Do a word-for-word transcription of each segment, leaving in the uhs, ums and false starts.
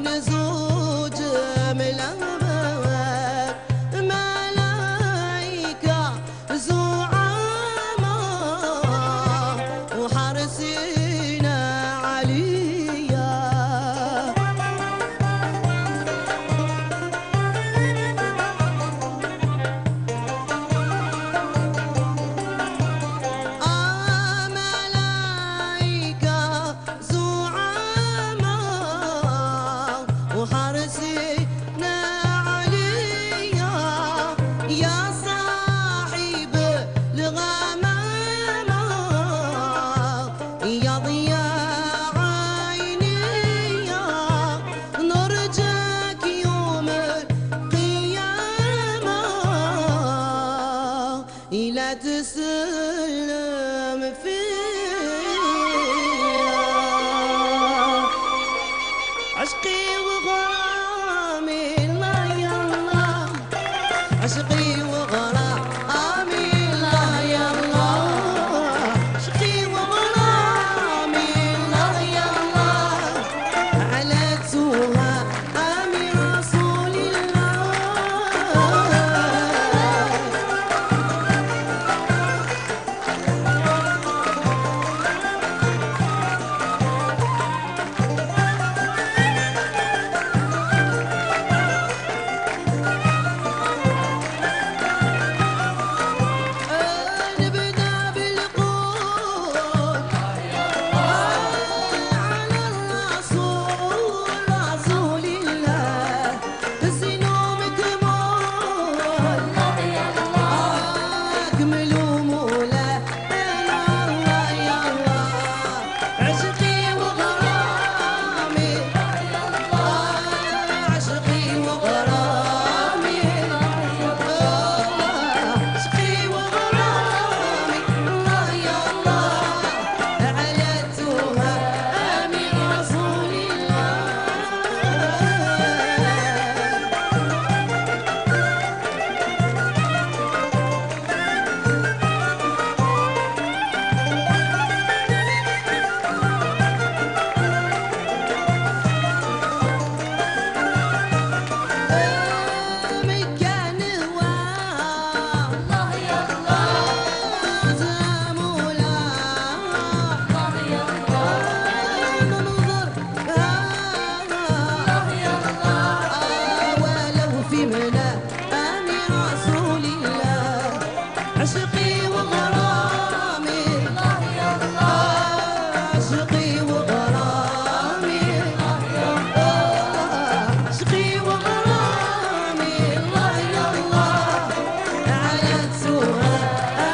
نزوج ملامك ملايكة زعماء وحرسنا عليا. آه، ملايكة زعماء وحرسنا عليا، يا صاحب الغمامة، يا ضياء عينيا، نرجاك يوم القيامة. إلا تسلم فيا. عشقي وغرامي، الله يا الله. عشقي وغرامي، الله يا الله. عشقي وغرامي، الله يا الله. على توها آمين رسول الله. نبدا بالقول على الرسول، رسول الله. الزينو مكمول، الله يا الله. أكملوا مولا، يا الله يا الله. عشقي وغرامي، عشقي وغرامي، عشقي وغرامي، الله يا الله. على توها آمين رسول الله. عشقي وغرامي، الله يا الله. عشقي وغرامي، الله يا الله. عشقي وغرامي، الله يا الله. على توها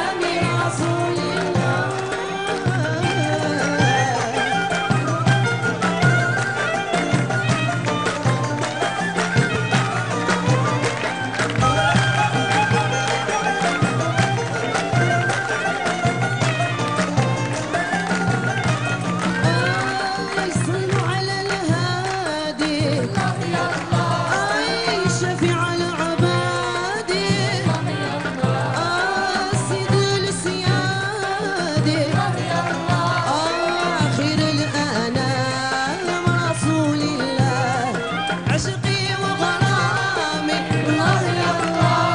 آمين رسول الله. صلوا على الهادي، الله يا الله. شفيع العبادي، الله يا الله. سيد السيادي، الله يا الله. خير الأنام رسول الله. عشقي وغرامي، الله يا الله.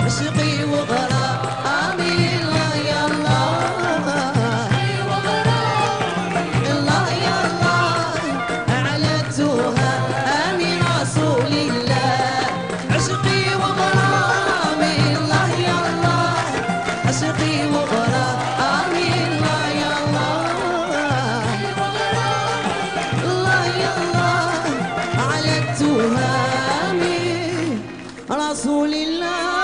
عشقي وغرامي، الله يا الله. الله يا الله. على توها آمين رسول الله. عشقي وغرامي، الله يا الله. عشقي وغرامي، الله يا الله. الله يا الله. على توها آمين رسول الله.